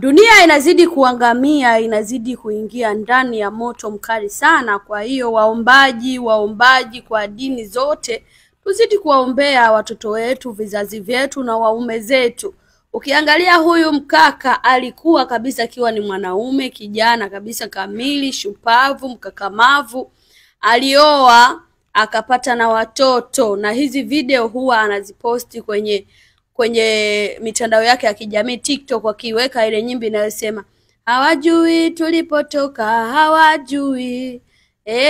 Dunia inazidi kuangamia, inazidi kuingia ndani ya moto mkali sana. Kwa hiyo waombaji kwa dini zote, tuzidi kuwaombea watoto wetu, vizazi vyetu na waume zetu. Ukiangalia huyu mkaka alikuwa kabisa akiwa ni mwanaume kijana kabisa kamili, shupavu, mkakamavu. Alioa akapata na watoto, na hizi video huwa anaziposti kwenye mitandao yake ya kijamii TikTok, akiweka ile nyimbo inayosema hawajui tulipotoka, hawajui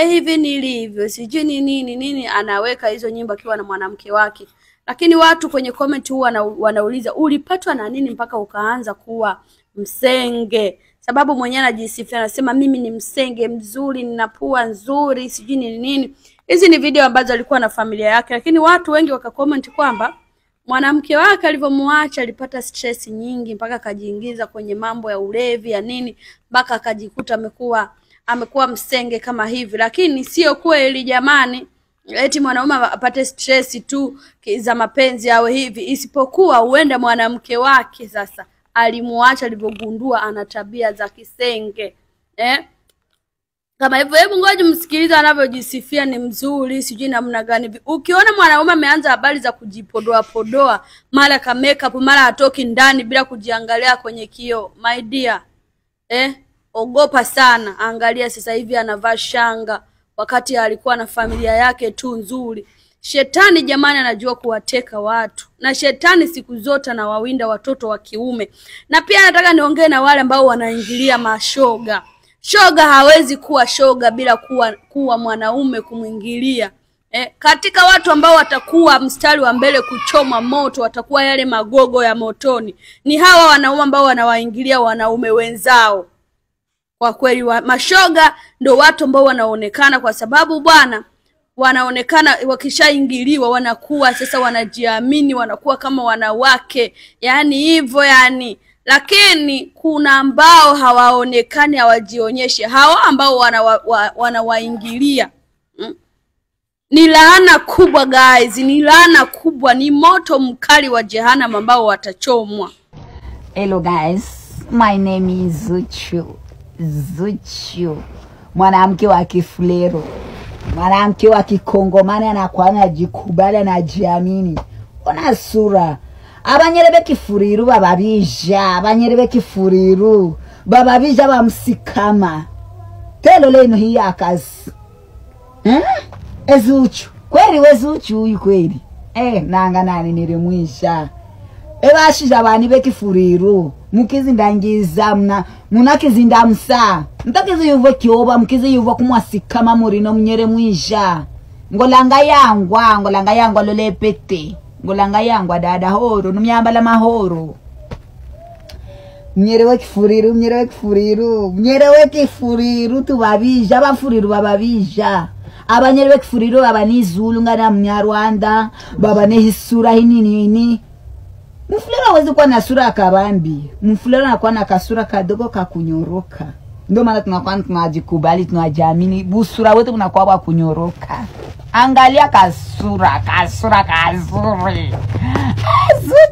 hivi nilivyo, sijui ni nini nini. Anaweka hizo nyimbo akiwa na mwanamke wake. Lakini watu kwenye comment huwa wanauliza ulipatwa na nini mpaka ukaanza kuwa msenge? Sababu mwenyewe anajisifia, anasema mimi ni msenge mzuri, nina pua nzuri, sijui ni nini. Hizi ni video ambazo alikuwa na familia yake, lakini watu wengi wakacomment kwamba mwanamke wake alivyomuacha alipata stress nyingi mpaka akajiingiza kwenye mambo ya ulevi ya nini, mpaka akajikuta amekuwa msenge kama hivi. Lakini sio kweli jamani, eti mwanaume apate stress tu za mapenzi awe hivi, isipokuwa huenda mwanamke wake sasa alimuacha alipogundua ana tabia za kisenge. Kama hivyo, hebu ngoja msikilize anavyojisifia ni mzuri, sijui namna gani. Ukiona mwanaume ameanza habari za kujipodoa podoa, mara ka makeup, mara hatoki ndani bila kujiangalia kwenye kioo, my dear, ogopa sana. Angalia sasa hivi anavaa shanga wakati alikuwa na familia yake tu nzuri. Shetani jamani anajua kuwateka watu, na shetani siku zote anawawinda watoto wa kiume. Na pia nataka niongee na wale ambao wanaingilia mashoga. Shoga hawezi kuwa shoga bila kuwa mwanaume kumwingilia. Katika watu ambao watakuwa mstari wa mbele kuchoma moto, watakuwa yale magogo ya motoni, ni hawa wanaume ambao wanawaingilia wanaume wenzao. Kwa kweli mashoga ndo watu ambao wanaonekana, kwa sababu bwana wanaonekana wakishaingiliwa wanakuwa sasa wanajiamini, wanakuwa kama wanawake, yani hivyo yani. Lakini kuna ambao hawaonekani, hawajionyeshi, hawa ambao wanawaingilia. Ni laana kubwa guys, ni laana kubwa, ni moto mkali wa jehanamu ambao watachomwa. Hello guys, my name is Zuchu. Zuchu, mwanamke wa Kifulero, mwanamke wa Kikongomani, anakuwa anajikubali, anajiamini. Ona sura abanyere bekifuriru bababija, abanyere bekifuriru bababija bamsikama telo leno hii akazi Ezuchu kweli, wezuchu huyu kweli nanga nani nilimwisha ebashija abani bekifuriru mukizindangiza mna munakizinda msa mtakizi yuvo kioba mkizi yuvo kumwasikama murino mnyere mwisha ngolanga yangwa lole pete ngolanga yangwa dada horo numyambala mahoro mnyere wekifuriru mnyere wekifuriru mnyere wekifuriru tubabija abafuriru bababija abanyere wekifuriru abanizulu ngana mnyarwanda baba nehisura hinini. Mfulero hawezi kuwa na sura kabambi. Mfulero anakuwa na kasura kadogo kakunyoroka. Ndio maana tunakuwa tunajikubali, tunajiamini. Busura wetu unakuwa wa kunyoroka. Angalia kasura, kasura kazuri. Kazuri.